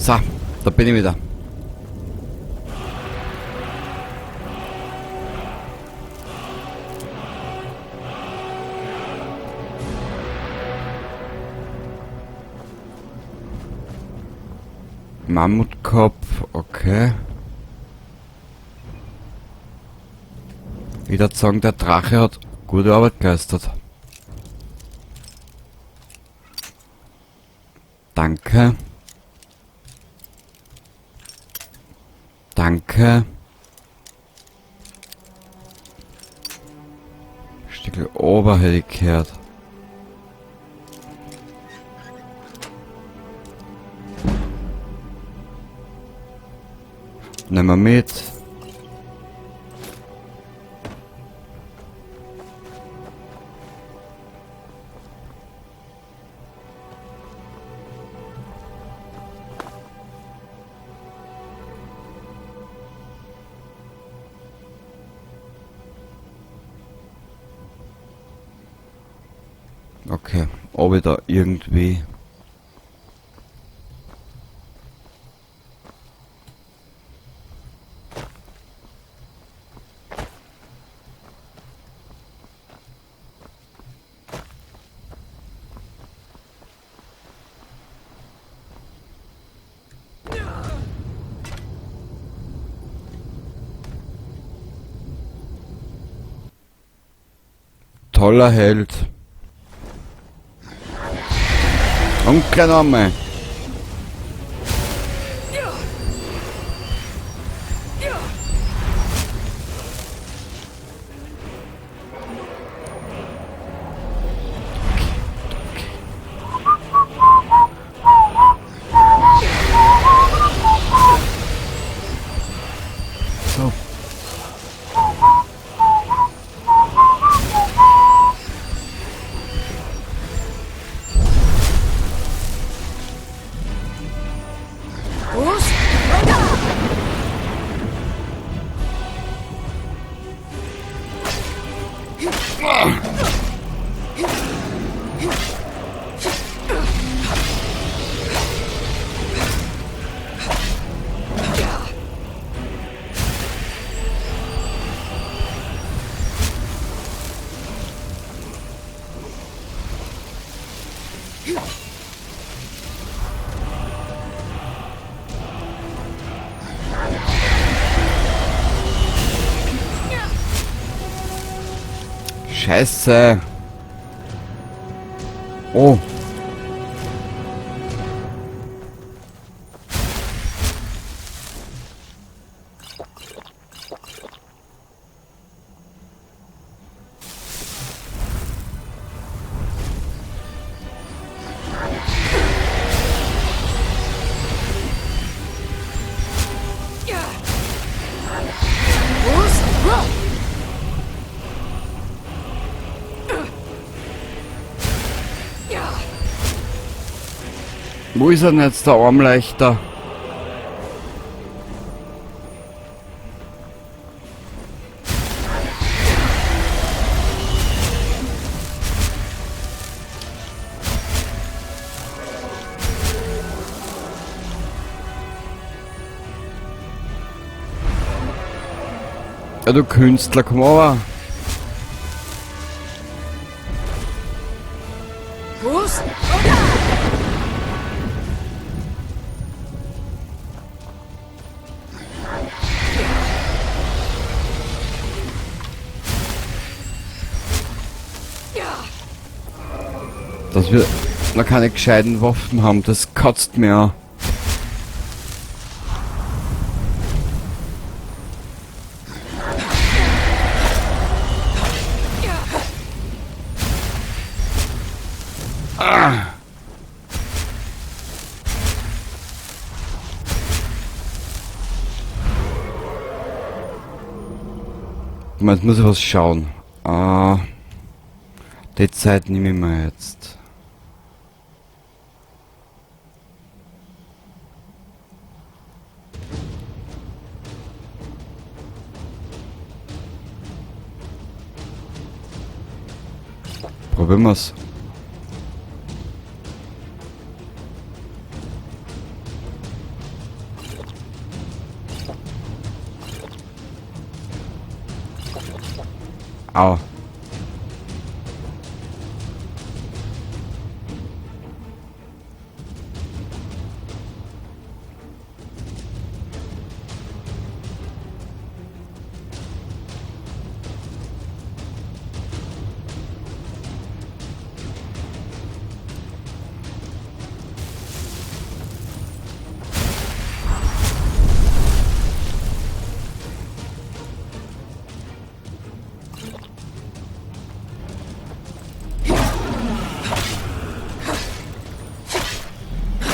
So, da bin ich wieder. Mammutkopf, okay. Ich würde sagen, der Drache hat gute Arbeit geleistet. Danke. Danke. Stückel ober hätte ich gehört. Nehmen wir mit. Okay, ob ich da irgendwie... Toller Held. Und kein Name. So. Scheiße. Oh. Wo ist er denn jetzt, der Armleichter? Ja, du Künstler, komm over. Dass wir noch keine gescheiten Waffen haben, das kotzt mir an. Ah. Jetzt muss ich was schauen. Ah, die Zeit nehme ich mir jetzt. Probieren wir's. Au.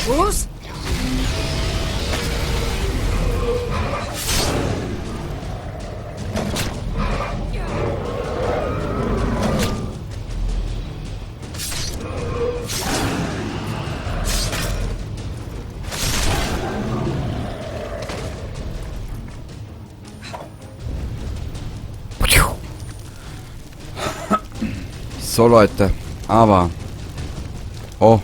Was? So Leute, aber... Oh.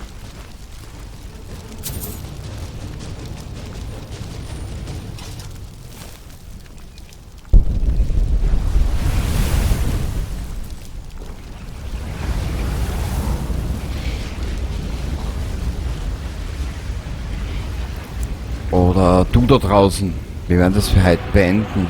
Oder du da draußen. Wir werden das für heute beenden.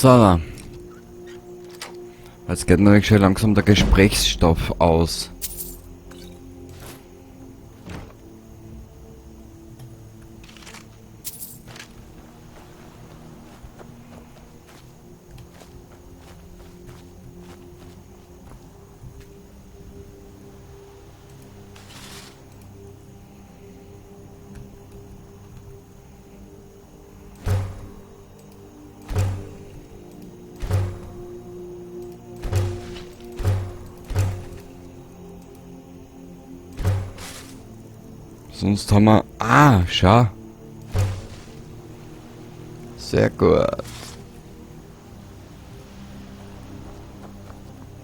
So. Jetzt geht nämlich schon langsam der Gesprächsstoff aus. Sonst haben wir... Ah, schau. Sehr gut.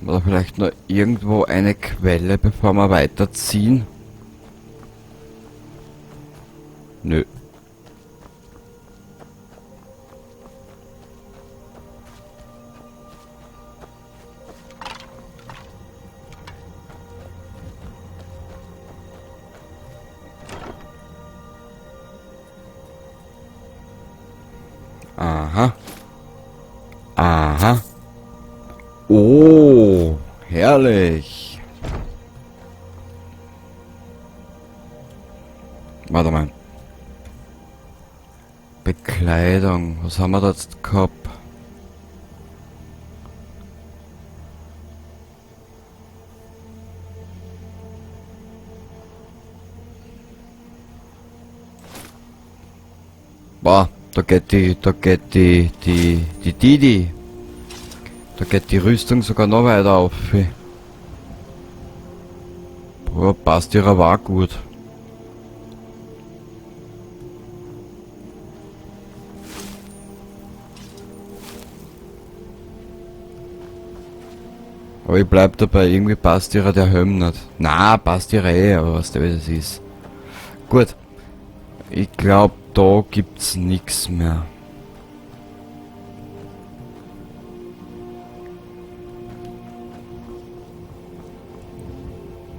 Oder vielleicht noch irgendwo eine Quelle, bevor wir weiterziehen? Nö. Aha. Aha. Oh, herrlich. Warte mal. Bekleidung. Was haben wir da jetzt gehabt? Boah. Da geht die, da geht die, die, die, die, die. Da geht die Rüstung sogar noch weiter auf. Boah, passt ihrer war gut. Aber ich bleib dabei, irgendwie passt ihrer der Helm nicht. Na, passt ihrer eh, aber was der wie das ist. Gut. Ich glaub, da gibt's nix mehr.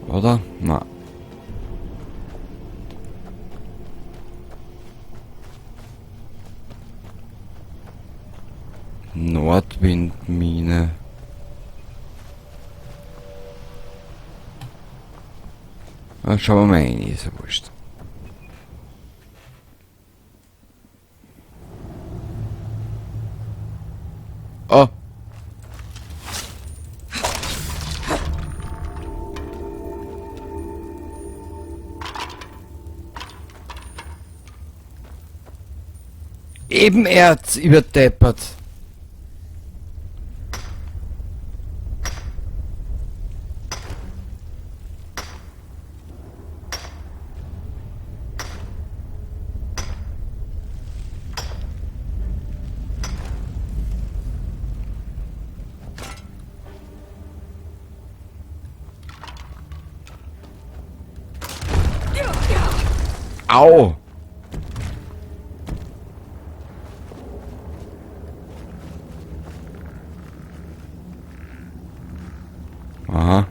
Oder? Na. Nordwindmine. Na, schauen wir mal rein, ist ja wurscht. Oh. Ebenerz überdeppert. Au! Aha.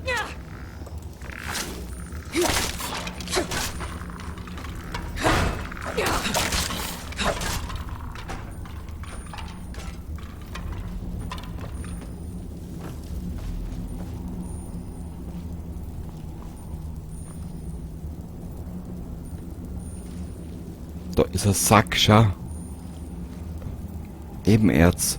Da ist ein Sack, schau. Ebenerz.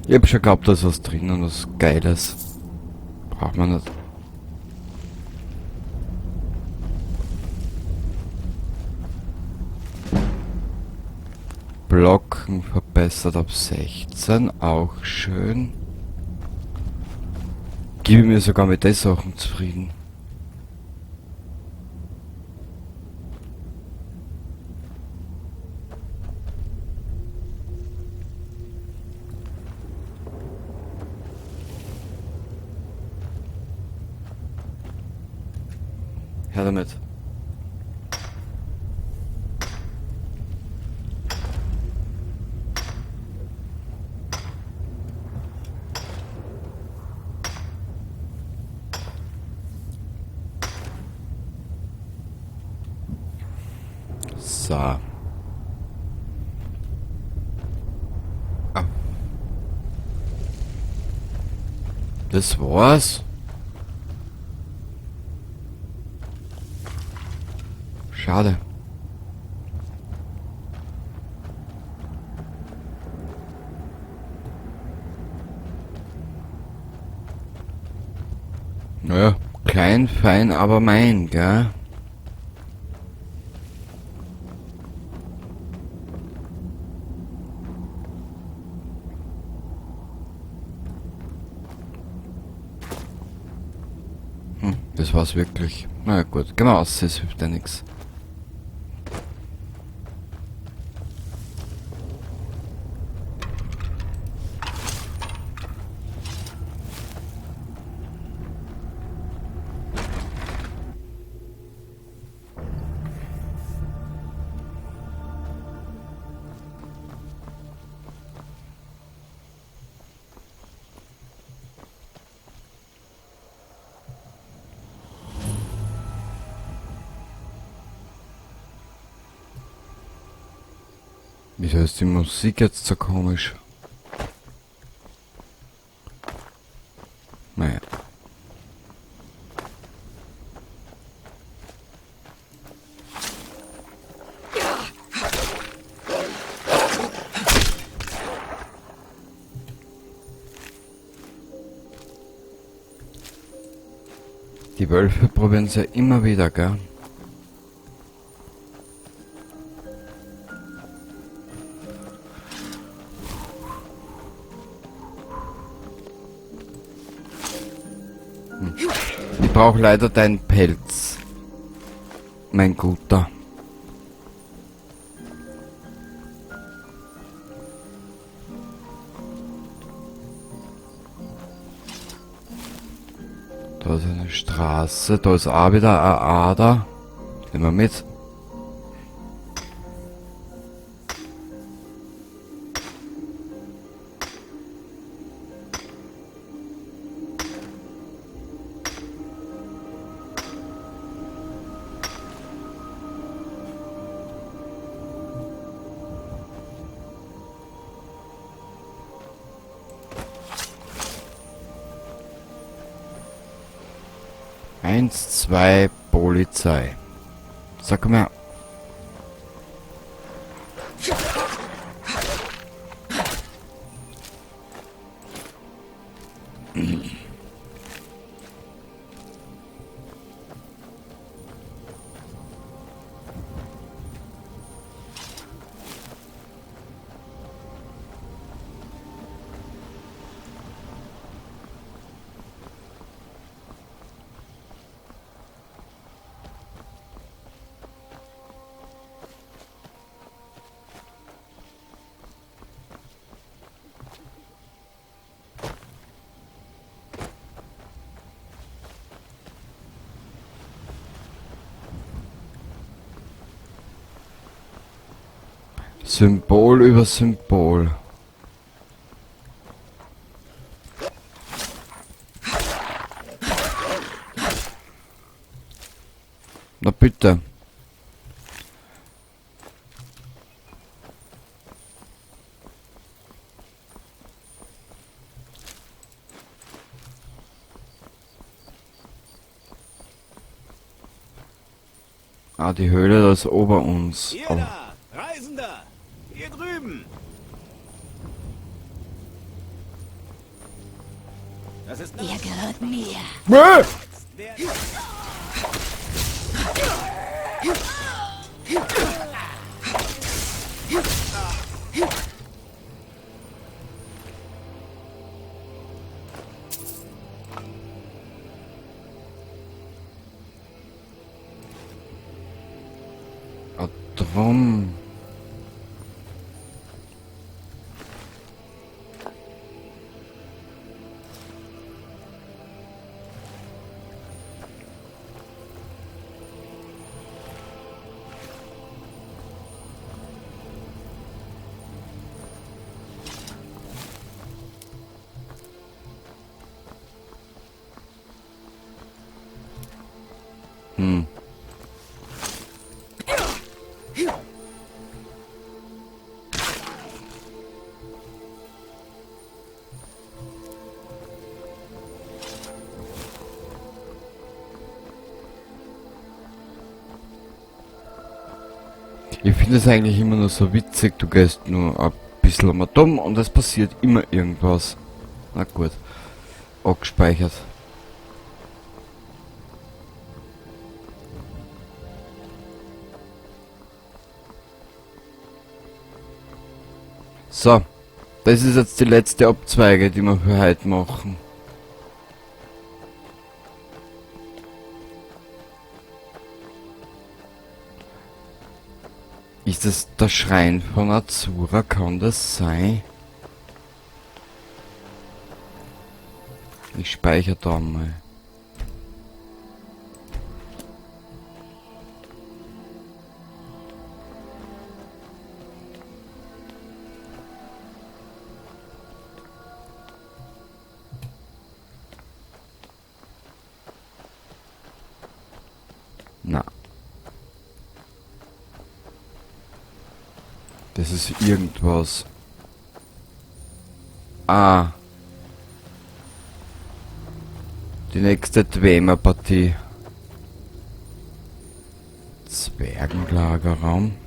Ich hab schon geglaubt, da ist was drin und was Geiles. Braucht man nicht. Blocken verbessert ab 16, auch schön. Gebe mir sogar mit den Sachen zufrieden. Her damit. So. Ah. Das war's. Schade. Naja, klein, fein, aber mein, gell? Das war's wirklich. Na ja, gut, gehen wir aus, es hilft ja nix. Wieso ist die Musik jetzt so komisch? Naja. Die Wölfe probieren es ja immer wieder, gell? Ich brauche leider deinen Pelz, mein Guter. Da ist eine Straße, da ist auch wieder eine Ader. Nehmen wir mit. 1, 2, Polizei. Sag mal. Symbol über Symbol. Na bitte. Ah, die Höhle, da ist ober uns. Hier Oh. da, Reisender! Hier drüben! Das ist Ihr gehört mir. Bäh! Wer Ah, drum. Ich finde es eigentlich immer nur so witzig, du gehst nur ein bisschen einmal dumm und es passiert immer irgendwas. Na gut. Abgespeichert. So. Das ist jetzt die letzte Abzweige, die wir für heute machen. Ist das der Schrein von Azura? Kann das sein? Ich speichere da mal. Na. Das ist irgendwas. Ah. Die nächste Dwemer-Partie. Zwergenlagerraum.